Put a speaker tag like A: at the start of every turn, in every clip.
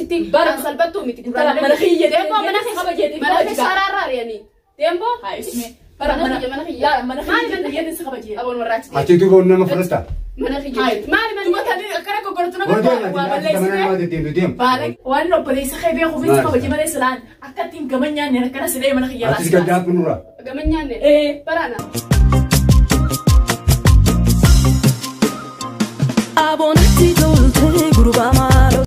A: Akkasitti
B: Bara-
A: kan salphattuu miti.
B: Intala mana kiyya
A: Deemboo mana
B: keessa
A: keessa mana keessa haraarraa ari'anii. Deemboo.
B: Haa isme. Bara
A: Mana
B: mana
A: kiyya mana kiyya.
B: Laa mana
A: Maali
B: kiyya
A: mana
B: jettee si kabajee.
A: Aboon warraatti.
C: Ati duuba nama fudhata.
A: Mana kiyya.
B: Hayi.
A: Maali mana
B: Duma tani akkana goggortu nama
C: Hoo deema
B: waa
C: ati mana
B: balleessite.
C: namaa deddeemtu deema.
B: Baala waan obboleessa kee beekuuf si
C: Maali?
B: kabaje malee silaan akka ittiin gama nyaanne akkana silee mana kiyya
C: Atis gaddaa nurra.
A: Gama nyaanne.
B: Ee.
A: Baraana.
D: Aboonatti toltee gurbaa maaloo.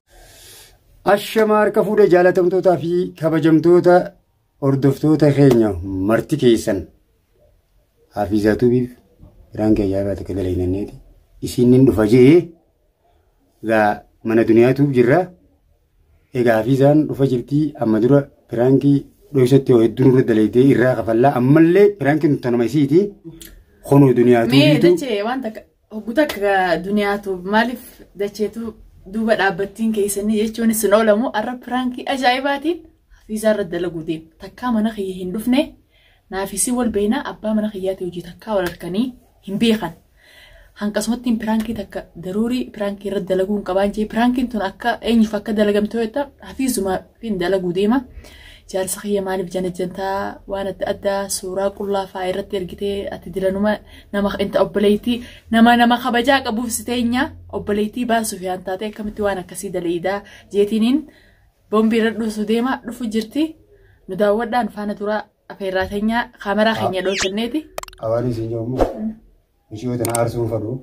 C: Ashama harka fuudhee jaalatamtootaa fi kabajamtoota hordoftoota keenya marti keessan Hafiizaa Tuubiif biraan kee ajaa'ibaa takka dalaginanneeti. Isiin nin dhufa jee egaa mana duniyaatuuf jirra. Egaa Hafiizaan dhufa jirtii amma dura piraankii dhoksatti yoo hedduu nurra dalagdee irraa kafallaa ammallee piraankiin tanuma isiiti. Kunoo
E: Mee
C: duniyaatuufiitu
E: dachee waan takka hogguu takka duniyaatu maaliif dacheetu duuba dhaabbattiin keessanii jechuun isin oolamu arra piraankii ajaa'ibaatiin hafiizaa irra dalaguu deema. Takkaa mana kiyya hin dhufne naafisii wal beeknaa abbaa mana kiyyaatti hojii takkaa wal harkanii hin beekan. Hanqasumatti piraankii takka daruurii piraankii irra dalaguu hin qabaan jee piraankiin tun akka eenyuuf akka dalagamte yoo ta'u hafiizumaa fi dalaguu deema. Jaarsa kiyya maaliif janajjantaa waan adda addaa suuraa qullaa fa'aa irratti ergitee ati dilanuma nama inta obboleettii nama nama kabajaa qabuuf si teenya obboleettii baasuuf yaan taate akkamitti waan akkasii dalayidaa jeetiniin boombii irra dhufu deema dhufu jirti nu daawwadhaan faana turaa afeerraa teenyaa kaameraa keenya dhoofenneeti.
C: Awaan isin jedhamu ishee tana aarsuun fadhu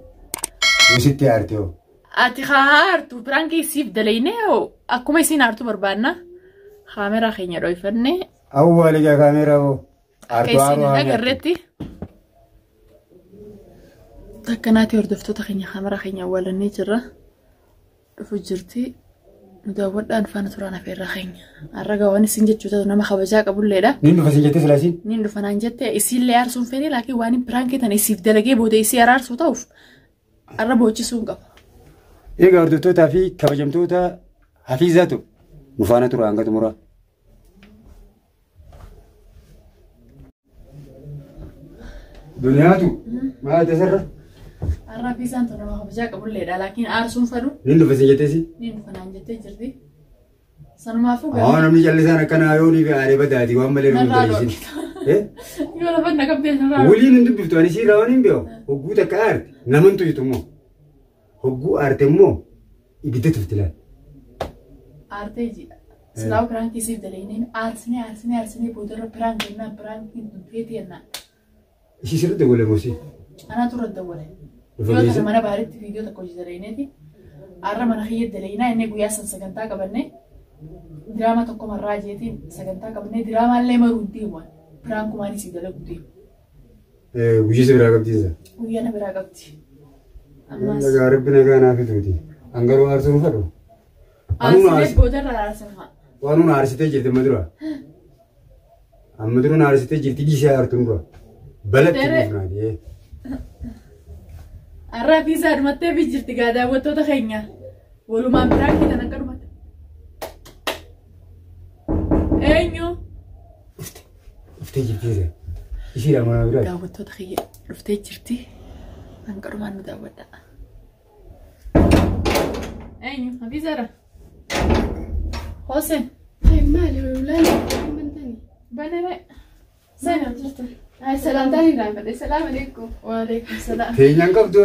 C: yoo sitti aarte hoo.
E: Ati haa aartu piraankii siif dalaynee akkuma isiin aartu barbaanna kaameraa keenya dhoofennee.
C: Awwaali gaa kaameeraa hoo.
E: Akka
C: Aartuu
E: isin
C: aaruu
E: hin
C: haa
E: agarreetti. Takkanaati hordoftoota keenya kaameraa keenya awwaalannee jirra. Dhufu jirti. Nu daawwadhaan faana turaan afeerraa keenya. Har'a gaawwan isin jechuu taatu nama kabajaa qabulleedha.
C: Niin dhufa sin jettee silaasiin.
E: Niin dhufa naan jette isiillee aarsuun fedhe laakiin waan hin piraankii tana isiif dalagee booda isii araarsuu ta'uuf har'a boochisuu hin qaba.
C: Egaa hordoftootaa fi kabajamtoota Hafiizaatu nu faana tura hanga xumuraa. Duniyaatu maal tasarra?
E: Har'a Hafiizaan tun nama kabajaa qabulleedha laakiin aarsuun fedhu
C: Niin dhufa sin jettee si?
E: niin dhufa naan jettee jirti. Sanumaafuu
C: Haa namni callisaan akkanaa yoo ni fi aaree badaati waan malee nu
E: Narraa
C: daleessin. Eh?
E: Yoo lafa na qabdee narraa
C: Waliin hin dubbiftu ani siirraa waan hin beeku. Hogguu takka aarte naman tuytu immoo. Hogguu aarte immoo ibidda tufti laal.
E: Aartee jira. Silaa piraankii siif dalayneen aarsinee aarsinee aarsinee boodarra piraank jennaan piraankiin tun feeti jennaan.
C: Ishii sirriitti golee moosii.
E: Anaatu irra dawwale.
C: Dhufa
E: Yoo
C: geesse.
E: tana mana baaritti viidiyoo tokko hojii dalayneeti. Har'a mana kiyya dalaynaa inni guyyaa san sagantaa qabanne diraamaa tokko marraa jeetiin sagantaa qabannee diraamaallee maruu hin deemu. Piraankumaan isii dalagu deemu.
C: Guyyaa si biraa qabdiinsa.
E: Guyyaa na biraa qabdi. Ammaas
C: Nagaa rabbi nagaa naaf fituuti. Hangaruu aarsuun fadhu.
E: aarsinee boodarra aarsin haa.
C: Waan nun aarsitee jirti amma dura. Amma dura nu aarsitee jirti dhiisee aartuun dura. Balatti
E: Tere.
C: buufnaati.
E: Har'a fiisaa dhumattee fi jirti gaa daawwattoota keenya. Walumaan piraankii tan akka dhumatte. Eenyu?
C: Dhuftee jirti isa. Ishiidha mana biraa.
E: Daawwattoota kiyya dhuftee jirti. Hanga dhumaan nu daawwadha. Eenyu? Hafiisaadha. Hooseen.
A: Ay maali ulaan mantani.
E: Baname. Seenaa jirta.
A: Ay salaamtaan hin raanfadhe. Salaam alaikum.
E: Waalaikum salaam.
C: Teenyaan qabdu.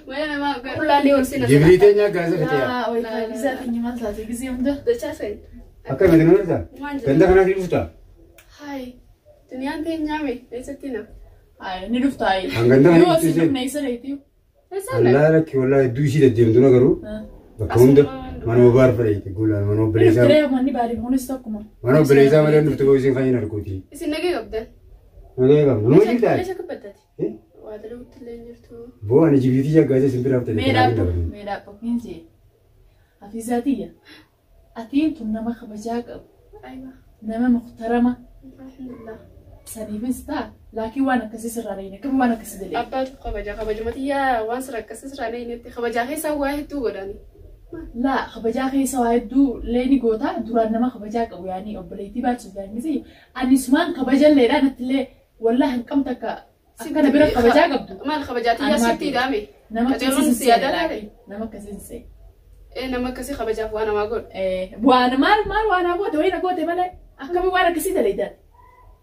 A: Mana namaa ulaallee ol seena.
C: Jibrii teenyaa gaasa fiteeya.
E: Yaa wayii hafiisaa keenya maal taate gisee hunda.
A: Dachaa seen.
C: Akka himate nama dhufta.
A: Waan jedhu.
C: Ganda kanaaf ni dhufta.
A: Hai. Duniyaan teenyaame eessatti na?
E: Ay ni dhufta ay.
C: Hanganda kana
E: Yoo
C: dhufte
E: si
C: isheen.
E: dhufne isa reetii.
A: Eessaan na?
C: Allaa lakki wallaa hedduu ishii deddeemtu na garuu bakka hunda mana obaar fedheeti guulaan mana
E: Ni
C: obboleessaa.
E: dhufte manni baadii kunis tokkuma.
C: Mana obboleessaa malee dhuftu ba'uu isiin fayyina arkuuti.
A: Isin nagee qabdan.
C: Nagee qabna. Numa jirtaa?
A: Meeshaa kabbaddaati. Waa dalaguutti illee hin jirtu.
C: Boo ani jibriitii jaggaasee isin biraa fudhate.
E: Mee dhaabbu mee dhaabbu hin jee. Hafiisaa tiyya. Atiin tun nama kabajaa qabu.
A: Aywa.
E: Nama muhtarama.
A: Alhamdulillah.
E: Saniifis ta'a laakiin waan akkasii sirraa dhayine akkami waan akkasii dalee.
A: Abbaatu kabaja kabajuma xiyyaa waan sirra akkasii sirraa dhaynetti kabajaa keessaa waa hedduu godhani.
E: Laa kabajaa keessa waa hedduu leeni goota duraan nama kabajaa qabu yaanii obboleettii baachisuuf yaanii ani sumaan kabajalleedha nattillee wallaa hin qabdu akka akkana bira kabajaa qabdu.
A: Maal kabajaa xiyyaa sitti hidhaame?
E: Nama
A: Qajeelonni
E: akkasii
A: si yaadaa
E: laakiin nama akkasii hin se'e.
A: Nama akkasii kabajaaf waan namaa godhu.
B: Waan maal maal waan naa goote wayii na goote malee akkamii waan akkasii dalaydaan.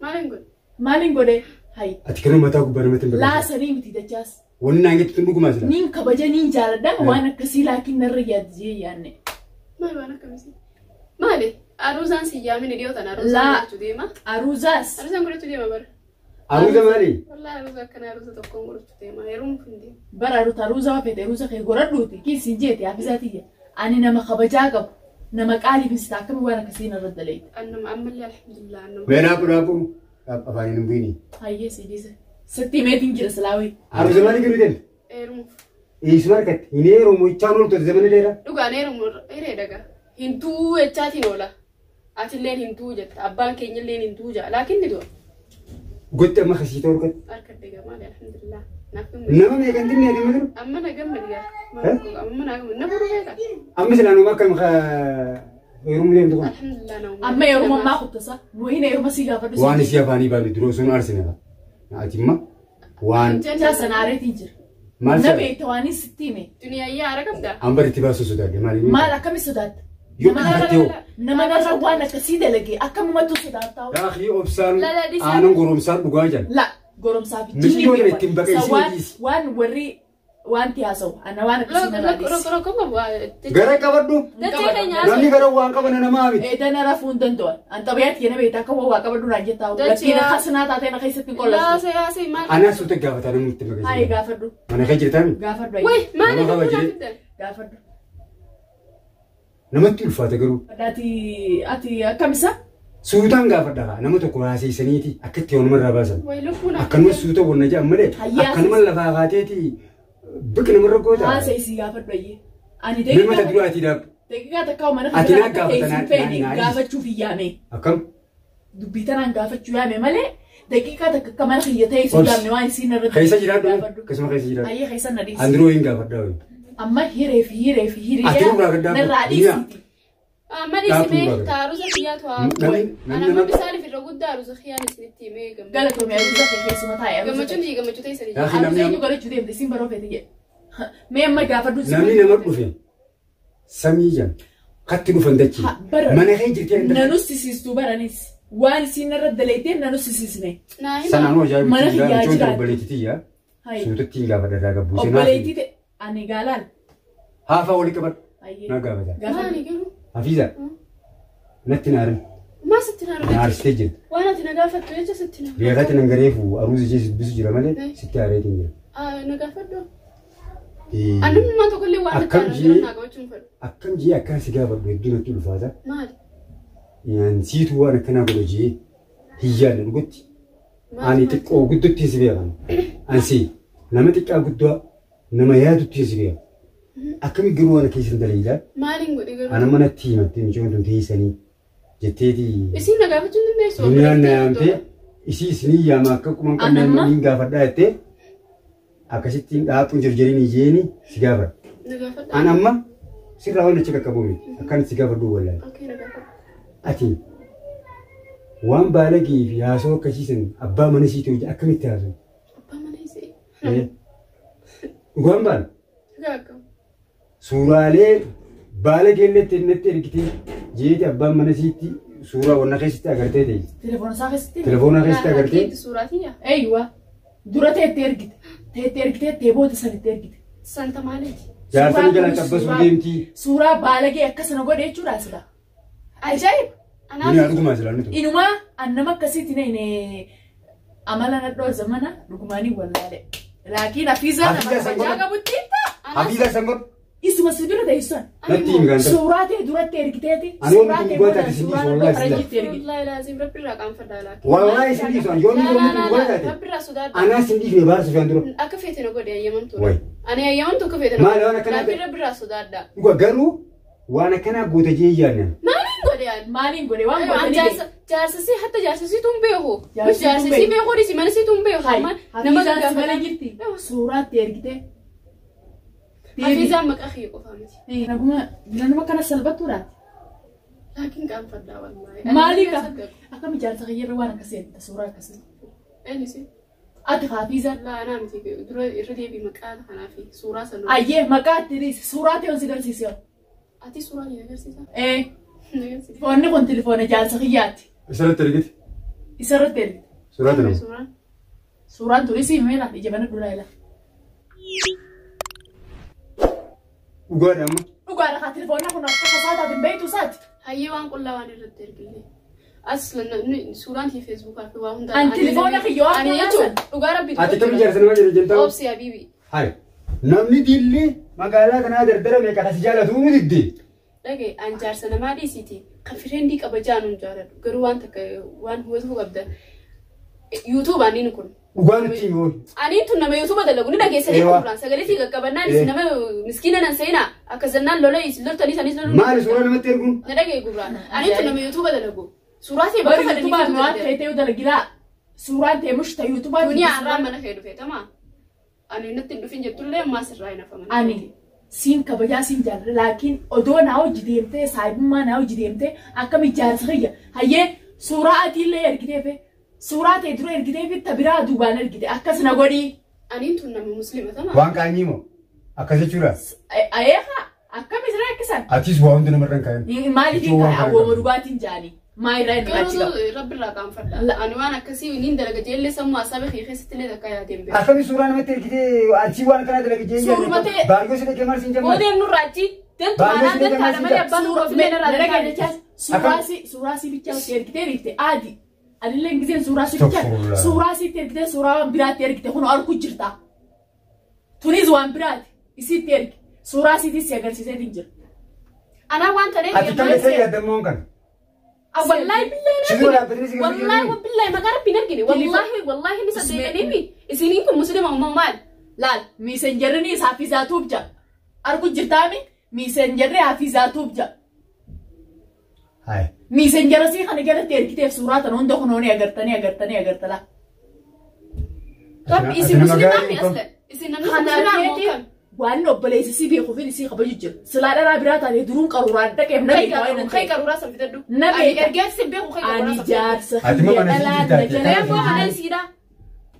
A: Maaliin godhe?
B: Maaliin godhe? Hayi.
C: Ati kanuma mataa gubbaa namatti hin beekamtu.
B: Laasanii miti dachaas.
C: Wanni naan jettu tun dhugumaa sila.
B: Niin kabaja niin jaaladha waan akkasii laakiin narra yaaddi yaadne.
A: Maal waan akkamisii? Maali? Aruuzaan si yaamin dhiyoo tana aruuzaan
B: Laa.
A: godhachuu deema.
B: Aruuzaas.
A: Aruuzaan godhachuu deema bara.
C: Aruuza maali?
A: Wallaahi aruuza akkana aruuza tokkoon godhachuu deema. Heeruun kun deema.
B: Bara aruuta aruuza waa fete aruuza kee godhadhuuti kiisiin jeete hafizaatiyya. Ani nama kabajaa qabu nama qaalii fi akkamii waan akkasii narra dalayte.
A: Annuma ammallee alhamdulillah annuma.
C: Mee dhaabu dhaabu afaaniin hin bu'ini.
B: Hayyee si dhiise. Sitti himeetiin jira silaawii.
C: Aruuza maali gidduu deemte?
A: Heerumuuf.
C: Eessuma harkatti? Hin heerumu ichaan ooltu zamana dheeraa.
A: Dhugaan heerumu hiree dhagaa. Hintuu jechaatiin oola. Atilleen hintuu jetta. Abbaan keenyalleen hintuu jaa. Laakiin ni du'a.
C: Gotti amma kasiitoo harkatti.
A: Harka dhagaa maali alhamdulillah. Naaf gammadi.
C: Nama meeqan xinnee deema jiru?
A: Amma na gammadi gaa. Amma na gammadi. Na furu beeka.
C: Amma silaa nama akkam heerumu deemtu kun.
A: Alhamdulillah nama.
B: Amma yeruma ammaa kuttasa. Nuyi yeruma si gaafadhu.
C: Waan isii afaanii baafne duroo sun arsine. Ati imma waan
B: Jechaa sana aareetiin jira.
C: maal
B: Na
C: sana
B: beekta waan sitti hime.
A: Duniyaa yaara qabdaa.
C: an bari itti baasuu sodaadhe maali?
B: Maal akkami sodaatta?
C: Yoo dhiifatte hoo?
B: Nama narra waan akkasii dalage akkamumatti sodaattaa?
C: Daakii obsaan
A: Lala dhiisaa.
C: aanan goromsaan dhugaa jala.
B: La goromsaa fi
C: Miti yoo ittiin baqeessine
B: waan
C: dhiisi.
B: waan warri wanti haasa'u ana waan akkasii narraa dhiisi.
A: Rakkoo qabu.
C: Gara qabadhu.
A: Dachee keenya
C: Namni gara waan qaban namaa miti.
B: Eedana rafuu hin danda'an. An xabiyaatti kenna beektaa akka waa qabadhu naan jettaa.
A: Dachee
B: Lakkiin akkasinaa taatee na keessatti hin qollastu.
A: Yaasee yaasee maal?
C: Anaa suuta gaafataa namni itti
B: Hayi
C: baqeessine.
B: gaafadhu.
C: Mana kee jirtaami?
B: Gaafadhu.
A: Wai maali
C: Nama
A: lubbuu
C: kabajee.
A: naaf fiddan?
B: Gaafadhu.
C: Namatti ulfaata garuu.
B: Ati ati akkamisa?
C: Suutaan gaafadha nama tokko haasisaniiti akka itti wanumarraa baasan.
A: Wai lubbuu naaf
C: Akkanuma suuta wanna jedhan malee
B: Hayyaa.
C: akkanuma lafaa kaateeti biqi namarra goota.
B: Haasa isii gaafadhu ayyee. Ani
C: Nama ta duraatii dhaab.
B: daqiiqaa takka mana
C: Ati naa gaafata,
B: hin feene
C: naa-
B: gaafachuuf hin yaame.
C: Akkam?
B: Dubbii tanaan gaafachuu yaame malee daqiiqaa takka akka mana kiyya ta'e sun
C: Obsi.
B: yaamne waan isiin irratti
C: Keessa jiraadhu
B: gaafadhu.
C: akkasuma keessa jiraadhu.
B: Ayyee keessa na dhiisi.
C: An duroo hin gaafadhaa wayi.
B: Amma hiree fi hiree fi hiree
C: Ati nurraa gaddaa
B: narraa
C: bu'u. Mi'a.
B: dhiisiiti.
A: Amma dhiisi
C: Dhaabuu
A: mee
C: barbaada.
A: taaruza kiyyaatu haa
C: Namni-
A: bu'u.
C: namni
A: Ana
C: nama-
A: amma bisaaniif irra guddaa aruza kiyyaan isinitti himee gammachuu.
B: Galatoomii aruuza kee keessuma taa'e aruuza
A: Gammachuun
B: kee.
A: tiyya gammachuu teessanii
C: Yaa
A: jira.
C: fi namni
B: Aruuza eenyu godhachuu deemte siin baroo feete jedhe. Mee amma gaafadhu
C: namni nama dhufe samii jan katti dhufan dachii
B: Ha, bara-
C: mana kee jirtee hin
B: Nanus sisiistuu baranis waan isiin irra daleetee nanus sisiisne.
A: Naa hima.
C: Sanaan hojaa
B: Mana
C: bitti
B: kiyyaa
C: jira
B: jiraadhu.
C: obboleettii yaa
B: Hayi.
C: suutatti hin gaafadha irraa gabbuuse
B: Obboleettii ta'e ani gaalaan.
C: haafaa walii qabadhu
B: Ayyee.
C: na gaafata
B: Gaafadhu.
A: Maali garuu?
C: hafiiza natti naarin
A: Maa sitti na
C: na
A: argate?
C: aarsitee jirti
A: Waan ati na gaafattu jecha sitti na.
C: beekati nan gareefu aruuza ishee sibbisu jira malee sitti aareetiin jira
A: Na gaafadhu. Annummaa tokkollee waan natti
C: Akkam
A: aaraa
C: jee-
A: jiru naa qabachuu hin fedhu.
C: Akkam jee akkaan si gaafadhu hedduu natti ulfaata
A: Maali?
C: Yaan siitu waan akkanaa godhe jee hiyyaadha dhugutti
A: Maali?
C: ani xiqqoo gudduttiin si beekan ansi nama xiqqaa guddaa nama yaaduttiin si beekan akkami garuu waan keessan dalagaa
A: Maaliin godhe garuu?
C: ana manatti himattee micoon tun teessanii jetteeti
A: Isiin na gaafachuu hin dandeessu.
C: duniyaan na yaamtee isii isinii yaama akka quman qabne
B: Anamma?
C: niin gaafadhaa jettee akkasittiin dhaaphuun jirjeriin ijeeni si gaafadha.
A: Na gaafadhu.
C: An amma sirraa waan achi qaqqabu miti akkan si gaafadhu wallaahi.
A: Okay, na gaafadhu.
C: Ati waan baalagee fi haasoo akkasiisan abbaa mana isiitii hojii akkamitti haasoo?
A: Abbaa mana isii.
C: Dhugaan baala.
A: Dhugaa akkam.
C: Suuraalee baalagee illee natti ergitee jeeti abbaan mana isiitti suuraa wanna keessatti agartee ta'e.
B: Telefoona isaa keessatti.
C: Telefoona keessatti agartee
A: Suuraa tiyya.
B: Eeyyuwa. Dura teettee ergite. Teettee ergitee tee booda sanitti ergite.
A: Santa maaliiti?
C: jaarsanii
B: Suuraa
C: jalaan
B: kun
C: cabbasuu
B: suuraa-
C: deemtii.
B: Suuraa baalagee akkasana godhe jechuudha sila. Ajaa'iba!
C: Duniyaa dhugumaa silaa nuti.
B: Inumaa an nama akkasiitti na hin amala nadhoo zamana dhugumaanii wallaale. Laakiin hafiizaa nama
C: Hafiizaa san
B: kabajaa
C: godhe.
B: qabutti hin ta'a.
C: Hafiiza san godhu.
B: Isuma sibira ta'e sun.
C: Natti himi gaanta.
B: Suuraa ta'e duratti ergiteeti.
C: Ani
B: Suuraa
C: wanti
B: ta'e
C: dhugaa
B: booda
C: taate sin
B: suuraa
C: dhiisu
B: nadhoo
C: wallaahi sila.
B: faranjiitti ergite.
A: Wallahi laazim rabbi irraa qaanfadhaa laakiin.
C: Wallaahi sin dhiisu yoon
A: Laa
C: yoon
A: laa laa
C: dhugaa
A: laa
C: taate.
A: rabbi irraa sodaadha.
C: Anaa sin dhiifne baara Sufiyaan dura.
A: Akka feete na godhe ayyamamtu.
C: Wayi.
A: Ani ayyamamtu akka feete na
C: Maali waan akkanaa
A: Laakiin
C: ta'e?
A: rabbi irraa sodaadha.
C: Dhugaa garuu waan akkanaa goota jee yaadnan.
A: Maaliin godhe ani?
B: Maaliin godhe waan
A: An
B: godhanii beeku.
A: jaarsasii hatta jaarsasii tun beeku.
B: Jaarsasii tun
A: Jaarsasii
B: beeku.
A: beeku dhisi mana sii tun beeku.
B: Hayi,
A: Amma nama
B: hafiizaan si mana
A: gaggaafatan.
B: jirti. Suuraatti ergite.
A: Hafiizaan maqaa kiyya qofaa miti.
B: Naguma nama kana salphattuudhaati.
A: Laakiin qaanfadhaa wallaahi.
B: Maalii qaba? Akkam ijaarsa kiyyarra waan akkasii ergite suuraa akkasii.
A: Eenyu
B: Ati hafiizaan.
A: Laa anaa miti dura irra deebii maqaa kanaa fi suuraa sana.
B: Ayyee maqaa itti dhiisi suuraa ta'e si garsiise.
A: Ati suuraa ni agarsiisa.
B: Ee foonni kun telefoona jaarsa kiyyaati.
C: Isarratti ergite.
B: Isarratti ergite.
C: Suuraa tana.
A: Suuraan.
B: Suuraan turis himeela ija bana duraa ila.
C: Dhugaadha amma.
B: Dhugaadha kaa telefoona kun akka tasaa hin beektu isaati.
A: Hayyee waan qullaa waan irratti ergine. As suuraan kee feesbuukaa fi waa hunda.
B: An telefoona kiyya waan
A: Ani
B: qullaa
A: jechuun
B: san.
A: dhugaa rabbi.
C: Ati kam jaarsa nama jedhe jentaa?
A: Obsi habiibi.
C: Hai. Namni dilli magaalaa kanaa dardara meeqa kasi jaalatu nu didde.
A: Dhagaye an jaarsa namaa dhiisiiti. Kan fireendi qaba jaanuun jaaladhu. Garuu waan takka waan hubachuu qabda. Yuutuubaan inni kun.
C: Dhugaa nutti himi hoo.
A: Ani tun nama yuutuuba dalagu ni dhageessanii
C: Eewwa.
A: gurraan sagalee sii qaqqabannaan isin nama miskiina nan seenaa akka zannaan lola isin loltanii sanis loluu.
C: Maali suuraa namatti erguun?
A: Na dhagaye gurraan. Ani tun nama yuutuuba dalagu. Suuraa ta'e
B: Bari
A: bakka
B: yuutubaan
A: fadhanii
B: waan
A: fiduu
B: ta'e ta'uu dalagilaa. Suuraan ta'e mushta yuutubaan.
A: Duniyaa har'aa mana kee dhufe tamaa. Ani natti hin dhufin jettullee ammaa sirraa hin hafaman.
B: Ani siin kabajaa siin jaalladha laakiin odoo naa hojii deemtee saahibummaa naa hojii deemtee akkami jaarsa kiyya hayyee suuraa atiillee ergiteefe suuraa ta'e dura ergiteefi ta biraa duubaan ergite akkas na godhii.
A: Ani tun nama musliima tamaa.
C: Waan qaanyii moo? Akkas jechuudha.
B: Ayeeha akkami sirraa akkisan.
C: Atis waa hunda namarra hin kaayan.
B: Maaliif
C: Jechuun waan kana
B: awwaama
C: qabu.
B: dhugaatiin jaanii maa irraa hin dhugaachi qabu.
A: Garuu rabbi irraa qaanfadha. Ani waan akkasii niin dalaga jeellee sammuu haasaba kee keessatti illee takka yaadeen beeku.
C: Akkami suuraa namatti ergitee achii waan kanaa dalage jee
B: Suuruma ta'e-
C: Baangoo si dhaqee maal siin jammaa?
A: Boodeen nurraa achi deemtu
C: Baay'ee
A: maanaan
C: si
A: deemtu haadha malee abbaan
B: Suuraa
A: ofillee narraa
B: dhagee
A: deemtu.
B: jechaa suuraa si bichaa itti ergitee riifte aadi. Anillee giseen suuraa si bichaa
C: Astaghfirullah.
B: suuraa sitti ergitee suuraa waan biraatti ergite kun arku jirta. Tunis waan biraati isitti ergi suuraa siitis si agarsiisee hin jira.
A: Anaa waan ta'eef
C: Ati kam isa yaadammoon kana?
A: Wallahi billahi
C: Si dura dhaabbatanii si
A: Wallahi
C: gargaaru.
A: billahi maqaa rabbi hin argine. Wallahi wallahi ni saddeeqaniimi. Isiniin kun musliima ammoo maal?
B: Laal miisenjarri isaa hafiizaatuuf jira. Arku jirtaami miisenjarri hafiizaatuuf jira.
C: Hai.
B: Miisenjara sii kana jalatti ergiteef suuraa tana hunda kunoonii agartanii agartanii agartala.
A: Rabbi isin musliimaa mi aslan? Isin namni kun
B: Kana
A: musliimaa ammoo
B: keeti
A: kam?
B: waan obboleessi si beekuuf isii kabaju jira. Silaa dharaa biraa taatee duruun qaruuraan dhaqeef na beeka waan hin
A: Kai
B: ta'eef.
A: qaruuraa san fidadhu.
B: Na
A: Ani
B: beeka.
A: ergee sin beeku kai qaruuraa
B: Ani
A: san fidadhu.
B: jaarsa
C: Ati moo mana
B: kiyya
C: sii
B: dhalaa
C: jirtaati?
B: na jala
A: Reefuu mana isiidha.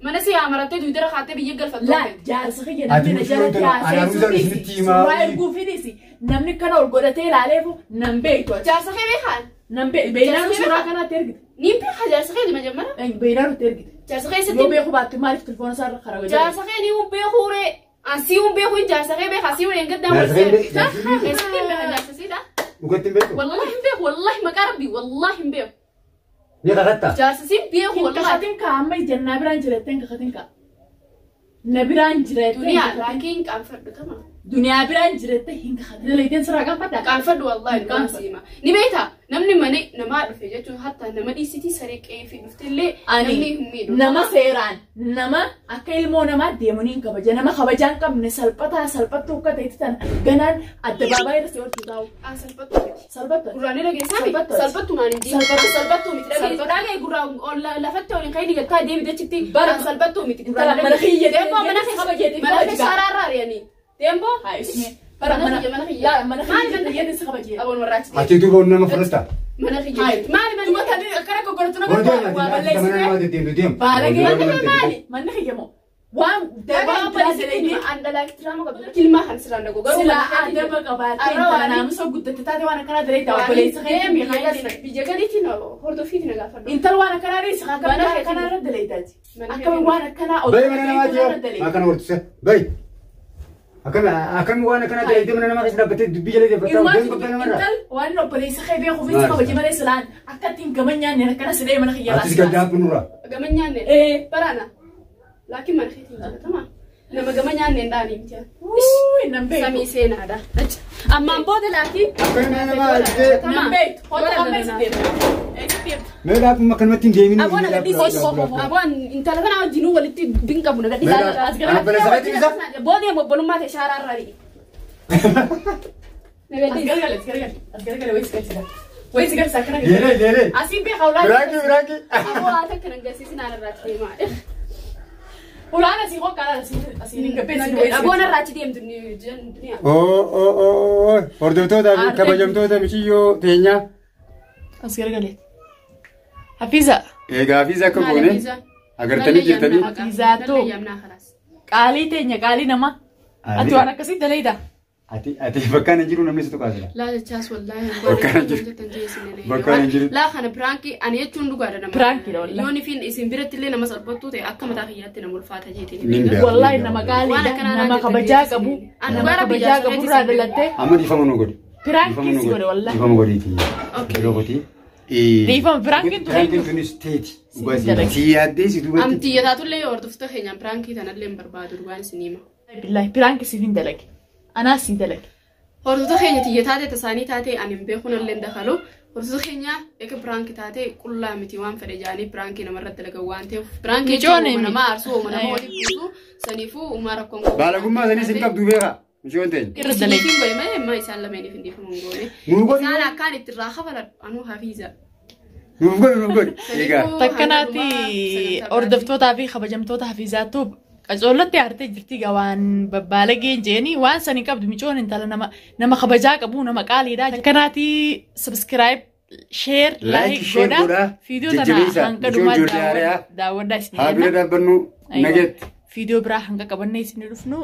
A: Mana si amarattee duudara kaattee biyya galfattu.
B: Laal jaarsa kiyya
C: Ati
B: namni na
C: mucaa
B: jala
C: tana
B: jaarsa
C: ani aruusaa isinitti himaa.
B: suuraa erguu fidisi namni kana ol godhatee ilaaleefu nan beektu ati.
A: Jaarsa kee beekaan?
B: Nan beektu beeynaan
A: Jaarsa kee
B: suuraa
A: beekaa?
B: kanaatti ergite.
A: Niin beekaa jaarsa kee majammara?
B: Beeynaan nutti ergite.
A: Jaarsa kee
B: Yoo
A: sitti
B: beeku baatte maaliif telefoona isaa irra karaa gadi?
A: jaarsa kee ni un beekuu ree. An si un beeku hin jaarsa kee beekaa si un hin gaddaan
C: Jaarsa kee hin beeku?
A: Keessatti hin beekaa jaarsa siidha.
C: Dhugatti hin beektu?
A: Wallahi hin beeku wallahi maqaa rabbii wallahi hin beeku.
C: Ni kakatta?
A: Jaarsa si beeku
B: Hin
A: wallahi.
B: kakatin kaa amma jannaa biraan jirattee hin kakatin kaa. Na biraan jirattee hin
A: Duniyaa
B: kakatin.
A: laakiin qaanfadhu tama.
B: Duniyaa biraan jirattee hin kakatin. Dalaydeen sirraa qaanfadhaa?
A: Qaanfadhu wallahi
B: Hin
A: dhugaan
B: qaanfadhu.
A: siima. Ni beektaa namni mana namaa dhufe jechuun hatta nama dhiisitii saree qe'ee fi dhuftellee namni
B: Ani
A: hin miidhu.
B: nama seeraan nama akka ilmoo namaa deemanii hin kabaja nama kabajaa hin qabne salphataa salphattuu akka ta'etti tana ganaan addabaabaayii irra si oolchu taa'u.
A: An salphattu miti.
B: Salphattu.
A: Gurraan dhageessaami?
B: Salphattu.
A: Salphattu naan hin jiru.
B: Salphattu.
A: Salphattu miti.
B: Salphattu.
A: Dhagee gurraan ol lafatti ol hin ka'in gattaa deemi dachitti.
B: Bara-
A: An salphattu miti.
B: Intala mana kiyya
A: Deemboo mana
B: deemtee kabajeetii
A: mana
B: kabajaa.
A: keessa ari'anii. Deemboo.
B: Haa isme.
A: Bara mana kiyya mana kiyya.
B: Mana
A: Maali
B: kiyya
A: mana
B: jettee si kabajee.
A: Aboon warraachi deemu.
C: Ati duuba nama furasta?
A: Mana kiyya. Maali mana
B: Duba tani akkana goggoratu na
C: Warri
B: gargaara waa
C: deemaa ati mana
B: balleessite.
C: namaa deddeemtu deemu.
B: Baalagee.
C: Warri deemaa
A: Maali?
B: Manni kiyya moo waan
A: Dhagaa
B: waan biraa
A: obboleessi
B: dalagee
A: an dhalaa ittiraama qabdu. Kilmaa kan sirraan dhagu. Garuu
B: silaa
A: mana keetii
B: adaba qabaattee
A: Arra
B: intala
A: waan-
B: naamusa guddatte taate waan akkanaa dalagee obboleessa kee beekaa
A: Biyya galiitiin hordofiitiin na gaafadhu.
B: Intal waan akkanaa dhiisi akkamitti
A: Mana
B: waan akkanaa irra daleeytaati.
A: Mana
B: Akkami
A: keetiin.
B: waan akkanaa
C: Bayi mana namaa
B: irra
C: jiru.
B: daleeyta.
C: Maa kana hortise. Bayi. Akkami akkami waan akkanaa dalagdee mana namaa keessa dhaabbattee dubbii jala deeffataa deemu qabbee namarraa.
B: Intal waan obboleessa kee beekuuf itti kabaje malee silaan akka ittiin gama nyaanne akkana sidhee mana kiyya
C: Atis gaddaa nurraa.
A: Gama nyaanne.
B: Ee.
A: Baraana. Laakiin mana keetiin jaallatama. Nama gama nyaanne hin dhaanii miti.
B: Wuuy nan beektu.
A: Samii seenaadha. Ammaan booda laakiin.
C: Akkami mana namaa argitee.
B: Nan beektu. Hoota amma isin deemta. Eessi deemta.
C: Mee dhaabuma akkanumatti hin deemin.
A: Aboon agadhiisi. Aboon intala kana wajjinuu walitti bin qabu nagadhiisi.
C: Obboleessa keetiin isa?
A: Booda obbolummaa ta'e shaaraa irraa dhi'i.
B: As gargale as gargale as gargale wayii si galchisa. Wayii si galchisa akkana
C: Leelee leelee.
B: Asiin beekaa ulaan.
C: Biraanki biraanki.
A: Aboo haata akkana agarsiisin aan irraa deemaa.
B: Ulaan asii qoqqaalaan asiin hin gabbeessin wayii si
A: Aboon irraa achi deemtu duniyaa.
C: Oo oo oo hordoftootaa fi kabajamtoota michiyyoo teenyaa.
B: As gargale. Hafiza.
C: Egaa fi akka goone agartanii jirtanii.
B: Qaalii teenya qaalii nama. Ati waan akkasii daleeyda.
C: Ati bakka ana jiru namni si tuqaasila.
A: Laa jechaas wallaahi
C: Bakka ana jiru. Bakka ana jiru.
A: Laa kana piraankii ani jechuun dhugaadha nama.
B: Piraankiidha wallaahi.
A: Yoon ifin isin biratti illee nama salphattuu ta'e akka mataa kiyyaatti nama ulfaata jeetiin.
C: Nin beeka.
B: Wallaahi nama
A: Waan
B: qaaliidha.
A: akkanaa
B: Nama
A: naan
B: kabajaa
A: jettan
B: qabu.
A: Ani
B: Nama
A: dhugaa rabbi
B: kabajaa
A: jaarsa
B: qabu irraa dhalattee
C: Amma dhiifama nu godhi.
B: Piraankii si godhe wallaahi.
C: Dhiifama godhiiti.
A: Okay.
C: Yeroo qotii.
B: Dhiifama, piraankiin tun
C: Piraankiin tunis teeti. Dhugaa si
B: dalage.
C: si yaaddee si duubatti.
A: Amti yataatullee hordoftoota keenyaan piraankii tanallee hin barbaadu dhugaan isin hima.
B: Billaahi piraankii siif hin dalage. Anaas si dalage.
A: Hordoftoota keenya tiyya taate tasaanii taate ani hin beekuun illee hin dakalu. Hordoftoota keenya eega piraankii taate qullaa miti waan fedhe jaanii piraankii namarratti dalagan waan ta'eef piraankii
E: Micoon
A: jechuun
E: hin-
A: nama aarsuu uuma nama waliif buusu saniifuu uumaa rakkoon qabu.
C: Baalagummaa sanii sin qabdu beekaa. Mishoon teenya.
E: Irra dalage.
A: Isiniif hin godhe malee immoo isaan lameeniif hin dhiifamu hin goone.
C: Nuuf godhi.
A: Isaan akkaan itti irraa kafaladhu anuu hafiiza.
C: Nuuf godhi nuuf godhi. Egaa.
E: Takkanaatti hordoftootaa fi kabajamtoota hafiizaattuu qacoollotti aartee jirti gaa waan babbaalageen jeeni waan sanii qabdu micoon intala nama nama kabajaa qabu nama qaaliidha. Takkanaatti subscribe share
C: Like,
E: like
C: share
E: godhaa
C: godhaa.
E: viidiyoo tana
C: Jajjabeessaa.
E: hanga
C: Micoon
E: dhumaa
C: ijoollee haaraa.
E: daawwadhaa isin
C: Haa bira
E: jenna.
C: dhaabbannu
E: Aywa.
C: nageetti.
E: Viidiyoo biraa hanga qabannee isin dhufnu